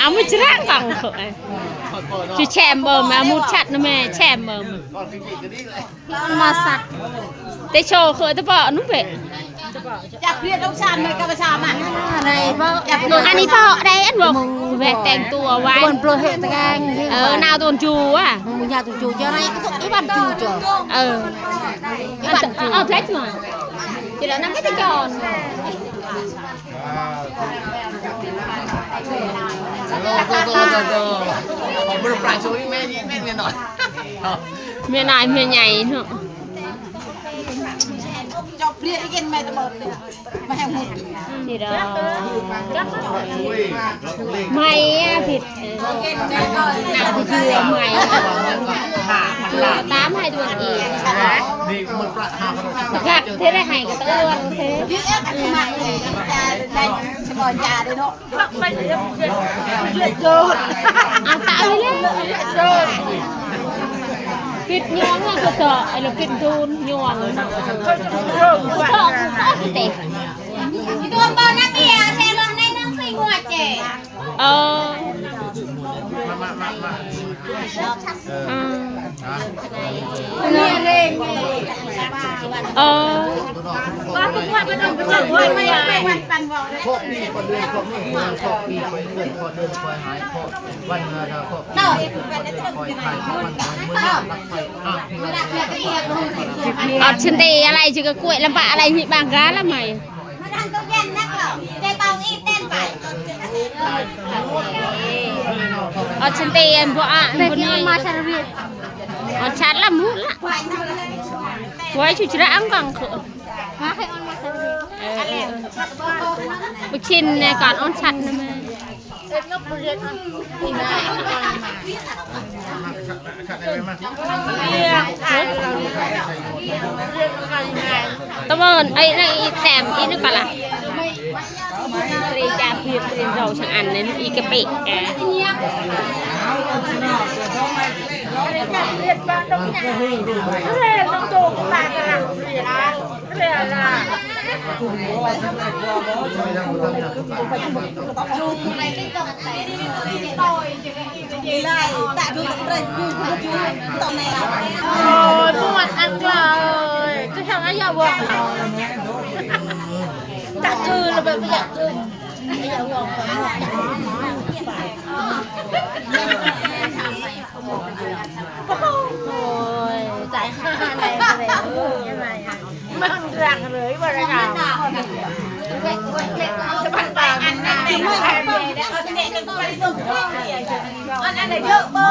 ອາ ມັນຈະແລງກັງເຂົາ ຈະແຊມເບິ່ງ ອາ ໝູດຊັດນະແມ່ ແຊມເບິ່ງ ມາສັກ ແຕ່ໂຊເຂົາແຕ່ເບາະນຸເບະ ຈັບເພຍດອງຊານເລີຍກັບຊາມາ ໄດ້ເບາະ ອັນນີ້ເບາະໄດ້ ອັນບໍ່ແວ່ແຕ່ງຕົວໄວ້ ເອີ ນາວໂຕນຈູອະ ຍາໂຕນຈູຈະໄດ້ ເອີ ເອົາແທກມາ ເມຍນາຍເມຍໃຫຍ່ເນາະ ໃໝ່ອາທິດ ເອີ ໃໝ່ ຕາມໃຫ້ດວນອີກ ຄັກເທໄດ້ໃຫ້ກະເຕີເທ ເອົາຕາໄປເລີຍ ປິດຍອງ ເອີ ກະເຈາະ ໄອ້ລະປິດດູນຍອງ ເອີ ກະເຈາະ ກະເຈາະ ກະເຕະ ຕົວບໍ່ນະເບຍ ແຊລົງໃນໜຶ່ງຄືງວດເຈ ເອີ ມາ ມາ ມາ ມາ ອືມ ເອີ ອອດເຊີນເຕ ອາໄລຈະກະກວຍລຳປະ ອາໄລຫິບາງກາລະໄໝ ອອດເຊີນເຕ ອັນບໍ່ອາ ອັນບໍ່ນີ້ ອອດຊັດລະໝູດລະ ໄວ້ຊຸຈະລະອັງກັງເຂົາ ເອີ ເອີ ລູກຊິນແນ່ ການອອນຊັດນະແມ່ ຕະເມີນ ໄອ້ ໄອ້ແຕ້ມ ອີກໜຶ່ງກະລະ ເຕຣຈາເພັດ ເຕຣເຮົາຊ່າງອັນນັ້ນ ອີກກະເປະ ເອີ ໂອ້ຍ ປວດອັກເລີຍ ຈະທຳອາຍາວອກ ຈັກຄືລະແບບບໍ່ຢາກຄື ອາຍາວອກ ໂອ້ຍ ຕາຍຫ່າແລ້ວ ເອີ ມັນເລື່ອງເລີຍບໍ່ໄດ້ຖາມ ອັນນັ້ນເຍອະບໍ່?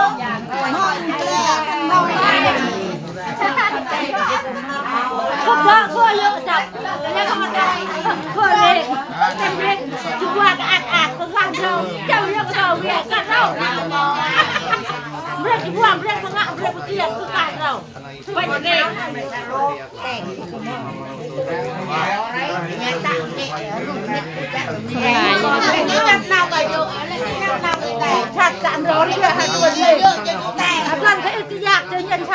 ເຂົາເຍາະເຈົ້າ ເຂົາເລັກ ເຂົາເລັກ ຈຸວ່າກະອັດອັດ ເຂົາຂ້າງເຈົ້າ ເຈົ້າເລີກເຂົາວຽກກັນເນາະ ເລັກຈຸວ່າ ເລັກບໍ່ງາມ ເລັກບໍ່ຕຽງ ຄືກັນເນາະ. ສະບາຍດີ ສະບາຍດີ.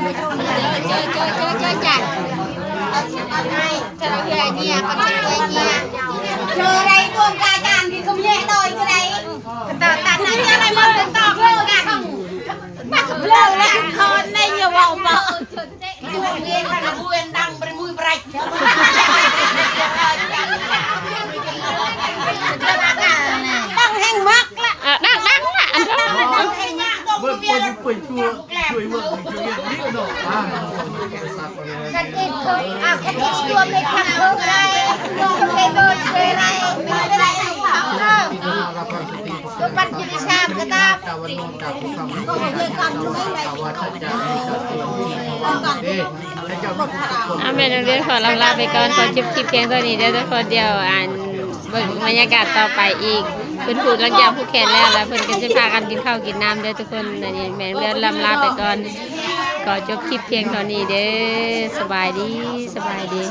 ເອີ ດັງໆ ລະ ອັນ ເບິ່ງ ເປີດ ເປີດຕົວ ຊ່ວຍເບິ່ງ ຊ່ວຍເຮັດນິດໜ້ອຍ ອ່າ ອ່າ ແມ່ນ ນ້ອງເດືອນຂໍລຳລາໄປກ່ອນ ຂໍຈົບຄລິບພຽງເທົ່ານີ້ເດີທຸກຄົນ. ດຽວ ອັນ ເບິ່ງບັນຍາກາດຕໍ່ໄປອີກ ເພິ່ນຜູກຫຼັງຢາງຜູກແຂນແລ້ວ ແລ້ວເພິ່ນກໍຊິພາກັນກິນເຂົ້າກິນນ້ຳເດີທຸກຄົນ. ອັນນີ້ແມ່ນເດືອນລຳລາໄປກ່ອນ ຂໍຈົບຄລິບພຽງເທົ່ານີ້ເດີ. ສະບາຍດີ ສະບາຍດີ.